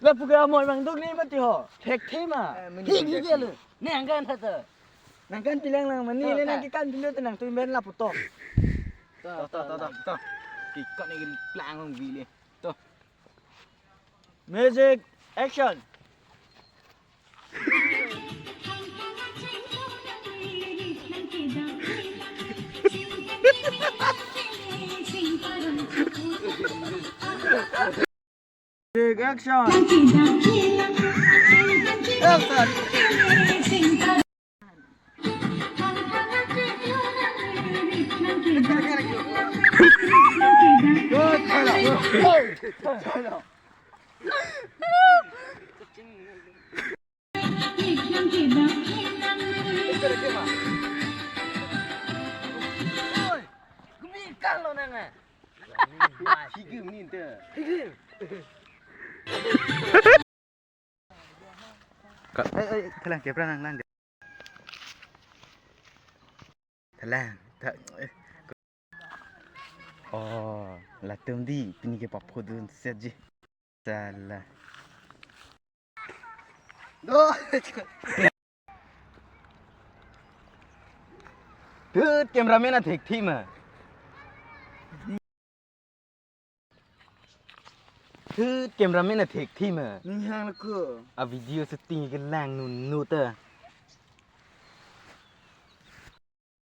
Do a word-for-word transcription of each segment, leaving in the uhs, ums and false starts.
Lapu ke amoi abang duk ni mati ho. Thekthe ma. Eh, mini hi hi dia ke si. Lo. Ne angkan tha to. Nangkanpi lang lang ma ni. To, le nang ka. Kekanpi lo te nangtum pen lapu to. To, to, to, to, to. Kikot ni lang long vi le. To. Music, action. Take action. Action. Good. Ka-, eh, eh, thalang kepra nang lang. Thalang, tha-, eh. Oh, latum di, pini ke paphodun set ji. Sala. Do. Thut cameraman athekthe ma. Thut cameraman athekthe ma. Ning hang lo ko. A video shooting kelang nu nu ta.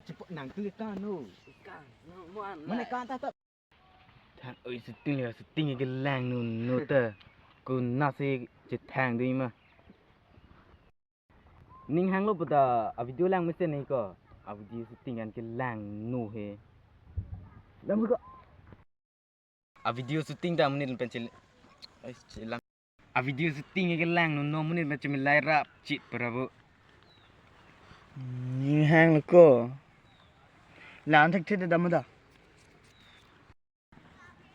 Cepat nang tuh kan nu. Kan, nu, muan, mana kan tak tak. Thang oi shooting le shooting kelang nu nu ta. Ku nasi cethang dei ma. Ning hang lo pada a video lang mesen ni ko. A video shooting kan kelang nu he. Lam ko. A video shooting ta monit pen chil-, ai, chilang. A video shooting kelang nu nu monit pen chimilai rap chit para bo. Ning hang lo ko. Lan thek thek dam da.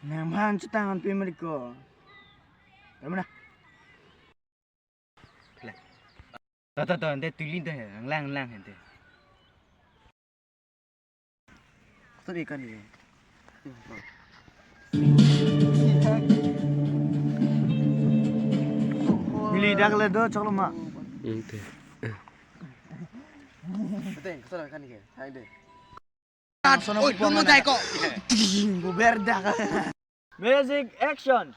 Nang han chutang an pe mari ko. Dam da. To, to, to, ante tulin te, lang, lang, ante. Sorry, kan ye. Mili dak le do, choklo ma. Ante. Betul, sorry, kan ye. Hai de. Oi, tunggu dai ko. Buber dak. Music, action.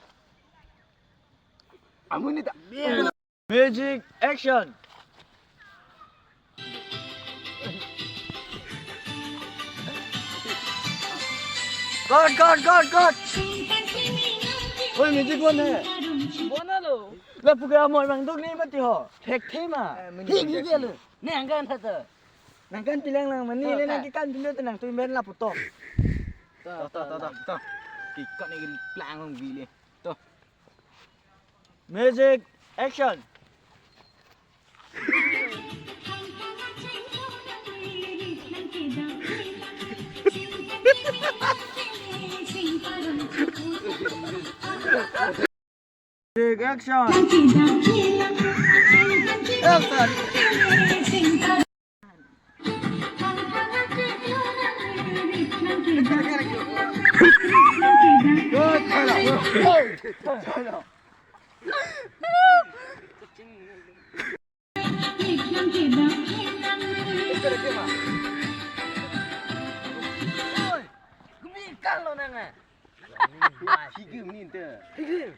Amun ni ta. Music, action. Cut, cut, cut, cut. Oi, music bon hai. Bona lo. Lapu ke amoi abang duk ni mati ho. Thekthe ma. Eh, mini hi hi dia ke si. Lo. Ne angkan tha to. Nangkanpi lang lang ma ni. To, le nang ka. Kekanpi lo te nangtum pen lapu to. To, to, to, to, to. Kikot ni lang long vi le. To. Music, action. Take action. Action. Good. Oi, kumi kalo nang eh. Higim ni ente. Higim.